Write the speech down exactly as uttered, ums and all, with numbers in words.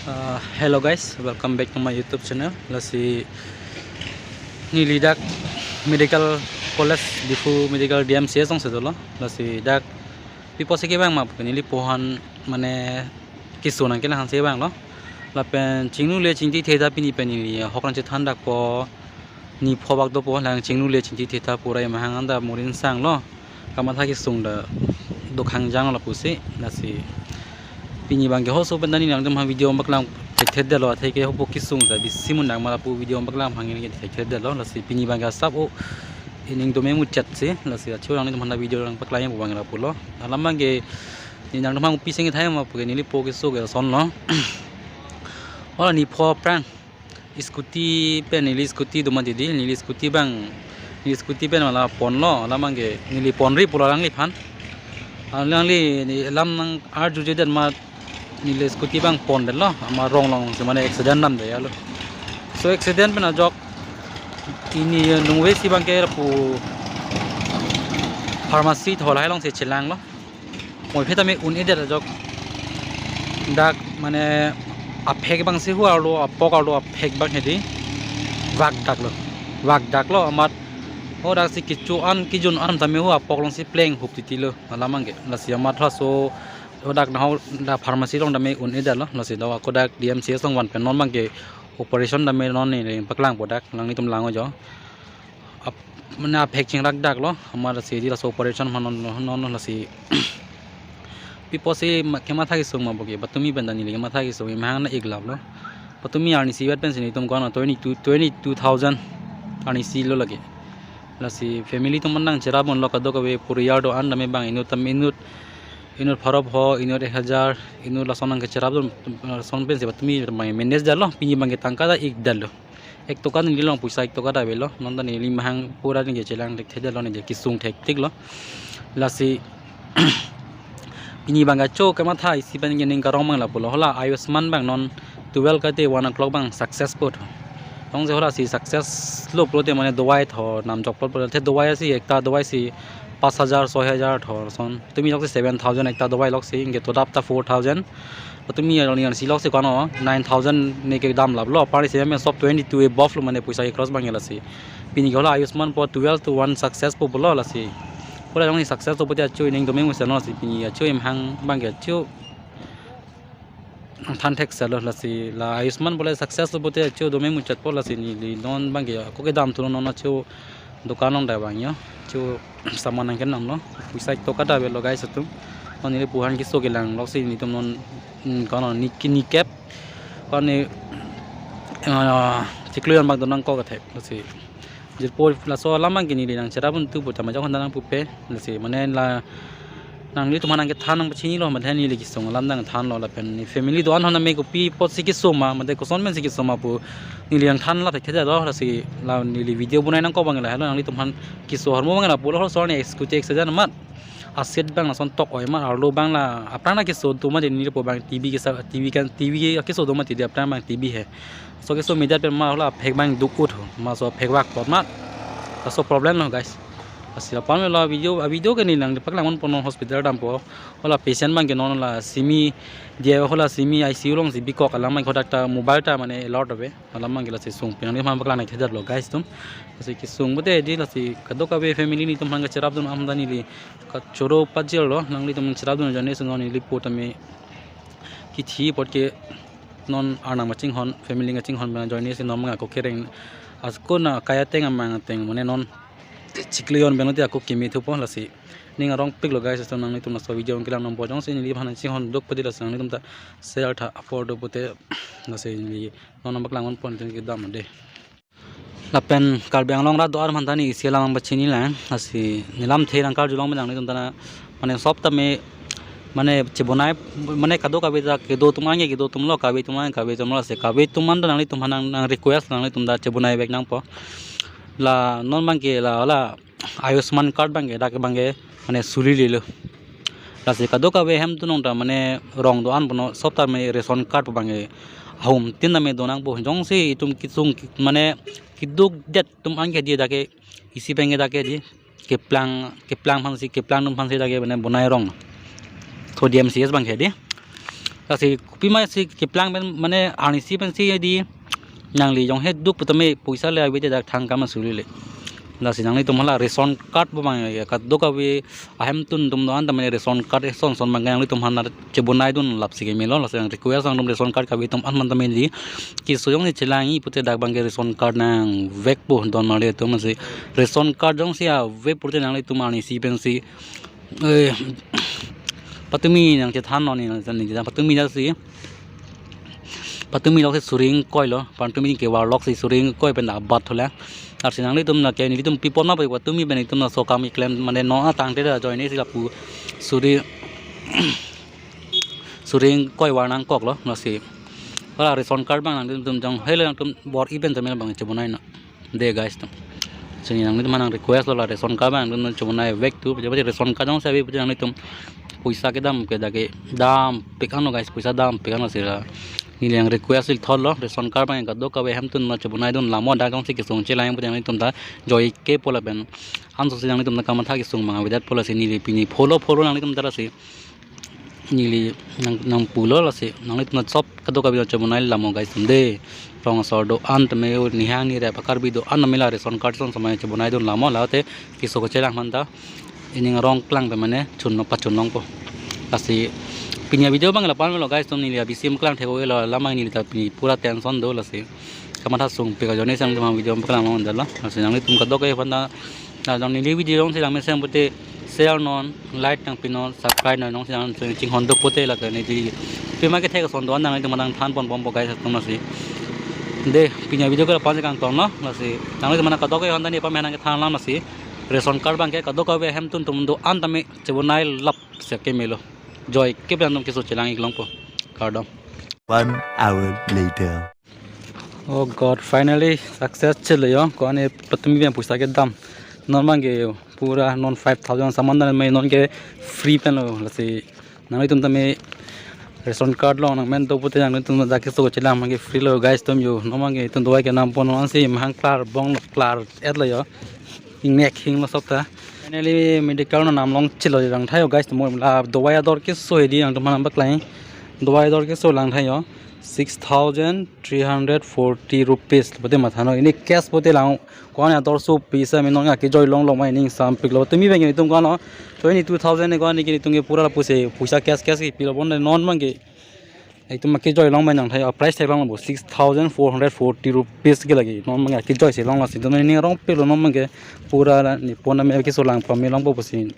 Uh, hello guys, welcome back to my YouTube channel. Lasi neli dak Medical College, Diphu Medical D M C H alongsi dolo. Lasi dak pi apotsi kevang ma pu ke neli po aphan mane keso nangkelang aphansi vanglo. Lapen chingnule chingtithe ta pini pen neli ahok nangchethan dakpo, ni pho bak dopo, lang chingnule chingtithe ta pura emahang anta murin sanglo. Kamatha kesung ta dokhang jang lapusi. Lasi pini abangke halaso pen ta neli nangtum aphan video paklang thekthedetlo, atheke hopo kesung ta bisi mun nang ma lapu video paklang aphan neli thekthedetlo. Lasi pini abangke asap o ining dome muchatsi, lasi achu nangtum aphan video nangpaklang pu abang lapulo. Alam abangke neli nangtum aphan pi seng thai ma pu ke neli po keso ke lasonlo. Hala ni pho aphrang scooty pen, neli scooty do mati di, neli scooty abang, neli scooty pen mala ponlo, alam abangke neli ponri pulo alangliphan. Alangli neli alam nang-arjujedet ma neli scooty abang pondetlo, ama rong alongsi mane accident damde alo. So accident pen ajok pini nungve si abangke pu pharmacy tholai alongsi chelanglo. Moiphe tame un-edet ajok dak mane aphek abangsi hu arlo, apok arlo aphek abang hedi vak daklo, vak daklo amat. Ho daksi kecho-an kejun-an tame hu apok alongsi plenghup titilo alam abangke. Lasi amat halaso ho dak nahok dak pharmacy along tame un-edetlo. Lasi dak ako dak D M C H along van pen non abangke operation tame non neli paklangpo, dak nanglitum lang-o jo. Ap-, mane aphek chingrak daklo, amat lasi di laso operation aphan non, non, non lasi. Pi apotsi ma-, kematha kesung ma pu ke, patumi pen ta neli kematha kesung, emahang na-ik lakh lo. Patumi arnisi vet pensi nelitum ko-an twenty-two, twenty-two thousand arnisi lo lake. Lasi family atum aphan nangcherap dunlo, kadokave puriyar do-an tame abang inut tam inut, inut pharo pho, inut ek hajar, inut lason nangkecherap dun, lason pensi patumi abang manage detlo, pini abangke tangka ta ik detlo. Ek toka neli along poisa ek toka ta avelo, non ta neli mahang pura neli chelang thekthedetlo, neli kesung thekthiklo. Lasi pini abangke achu kematha isi pen ke ning karong abang lapulo, hala Ayushman abang non twelve kate one o'clock abang success po tho. Tongsi hala si success lo pulote mane dawai tho namjok po pulote dawai si ekta dawai si pas hajar, soi hajar tho lason. Tumi loksi seven thousand ekta dawai loksi, anke todap ta four thousand. Tumi along arnisi loksi ko-an nine thousand ne kedam laplo, apar isi mane sob twenty-two above lo mane poisa ke-cross abang lasi. Pini ke hala Ayushman po twelve to one success po pulo lasi. Hala jongsi success lo pute achu ining dome muchatlo lasi, pini achu emahang abangke achu than thekselo lasi, la Ayushman pule success lo pute achu dome muchatpo lasi neli non abangke ako kedam thulo, non achu dokan along ta vanglo, achu saman nangkenamlo, poisa ek toka ta avelo guys atum. Non neli po aphan keso kelang loksi nelitum non, mm, ko-an ni ki-, ni kep, ko-an ni, ah, chiklo jon abang do nangkok athek lasi. Jirpo laso alam abangke neli nangcherap dun tu pu ta majok handa nangpupe lasi, mane la nanglitum aphan nangkethan nangpachinilo, mate neli kesung alam nangthanlo, lapen neli family do-an aphan tame kopi apotsi keso ma, mate koson pensi keso ma pu neli nangthan lap thekthedetlo lasi, la neli video bonai nangkok abang lahelo, nanglitum aphan keso ahormu abang lapulo, halaso arni scooty accident amat aseat abang lason tok oi amat arlo abang la aphrang ta keso do mati, neli po abang T V kesa, T V kan, T V keso do mati di, aphrang abang T V he. So keso media pen ma hala aphek abang duk ut ho, ma so aphek vak pot ma. Laso problem lo guys. Lasi aphan lo video, a video ke neli nangpaklang ponpo non hospital dampo. Hala patient abangke non la simi dia hala simi I C U alongsi bikok alam abang, hadak ta mobile ta mane allowed ave. Alam abangke lasi sung pen nangli aphan paklang thekthedetlo guys atum. Lasi kesung pute di lasi kadokave family nelitum aphan kacherap dun aphan ta neli kachoro pajirlo, nanglitum cherap dun ajoine si non neli po tame kithi apot ke non arnam kachinghon, family kachinghon pen ajoine si non abang ako kereng, ako na kaya ateng amang ateng mane non chiklo jon pen lote ako keme thupo lasi. Ning arongpiklo guys, so nanglitum laso video kelang nangpo, jongsi neli aphan chinghon duk pute lasi nanglitum ta share tha apor do pute lasi neli non nangpaklang ponpo, nelitum kedam de. Lapen Karbi Anglong rat do-an aphan ta neli isi alam nangpachinilang, lasi neli lamthe nangkarjulong pen nanglitum ta na, mane sob tame, mane chebonai, mane kadokave ta kedo atum anke kedo atumlo, kave atum anke kave atumlo, lasi kave atum an ta nanglitum aphan nang, nang request, nanglitum ta chebonai vek nangpo. La non abangke la, la Ayushman card abangke dak abangke mane suli lelo. Lasi kadokave hem atum along ta mane rong do-an punon, sob ta mane ration card abangke ahum tin tame do nangpo, jongsi itum kesung ki-, mane keduk det atum anke di dak ke isi abangke dak ke di keplang, keplang aphansi, keplang atum aphansi dak ke mane bonai rong. Ko D M C H abangke di. Lasi kopima si keplang pen mane arnisi pensi di nangli jong he duk putame poisa le ave te dak thang kam asuli le. Lasi nanglitum hala ration card bo bang ya kadokave ahemtun atum do-an tame ration card eson son bang nanglitum hanar chebonai dun lapsi kemelo. Lasi nang request nangtum ration card kave atum an man tame di keso jongsi chelang-i pute dak bang ke ration card nangvekpo don male atum si ration card jongsi ave pute nanglitum arnisi pensi eh, patumi nangchethan non ni nang chethan patumi lasi patumi loksi suri ingkoi lo, patumi ke warloksi suri ingkoi pen abat thola. Lasi nanglitum na ke nelitum pipon ma patumi pen itum na sokam iklem mane non atangte da join isi lapu suri suri ingkoi war nangkok lo lasi. Hala ration card bang nangtum jong hele nangtum bor ipen tame bang chebonai na. De guys atum. Sini nanglitum nang request lo la ration card bang nangtum chebonai vek tu, jadi ration card jongsi ave pute nanglitum poisa kedam ke dak ke dam pik an lo guys, poisa dam pik an lo si la. Neli nang request il thot lo ration card bang kadokave ahemtun ma chebonai dun lamo dak jongsi kesung chelang pute nanglitum ta joike pu lapen. Anso si nanglitum ta kamatha kesung bang avedet pu lasi neli pini follow follow nanglitum ta lasi. Neli nang nangpulo lasi nanglitum na chop kadokave chebonai lamo guys atum de. Rong asor do-an tame nihang nirep a-Karbi do-an tame la ration card son samai chebonai dun lamo late keso kechelang manta ining rong klang pe mane chun pachun nangpo. Lasi pini avideo bang lapu-an lo guys atum, neli abisi klang thek-o lo lamang neli ta pini pura tension do lasi. Kamatha sung pik ajoine si nangtum video paklang long dalo. Lasi nanglitum kadokave aphanta na jong neli video jongsi lang mesen pute share non, like nangpi non, subscribe non jongsi nang chinghon duk pute lake neli pima kethek ason do-an nanglitum nangthan pon bompo guys atum lasi. De pini avideo ke lapu-an si kangton lo lasi. Nanglitum nang kadokave aphanta neli pame nangkethan lam lasi. Ration card bang ke kadokave ahemtun atum do-an tame chebonai lapsi kemelo. Joike pen nangtum keso chelang-ik longpo. Kardom. One hour later. Oh God, finally success chelo yo. Ko-an e patumi pen poisa kedam. Non bang ke pura non five thousand saman dan me non ke free pen lo lasi. Nanglitum tame ration card lo nang men to pute nanglitum dak keso chelang bang ke free lo guys atum yo. Non bang ke itum dawai kenam pon non si mahang klar bong lo klar et lo yo. Ingnek hing lo sok ta. Finally medical no nam long chelo lang thayo guys atum, la dawai ador keso hedi nangtum nang paklang. Dawai ador keso lang thayo. Six thousand three hundred forty rupees pute matha no, ini cash pute lang ko-an ador so pisa me non ke joi long long ma ining sampik lo. Tumi bang itum ko-an twenty two thousand ko-an ke itum ke pura pusi poisa cash cash ke pilo bon non bang ke itum ke joi long ma nang thai price tag long bo six thousand four hundred forty rupees ke lagi non bang ke joi si long lasi itum ining rong pik lo non bang ke pura ni pon me keso lang pame longpo pusi.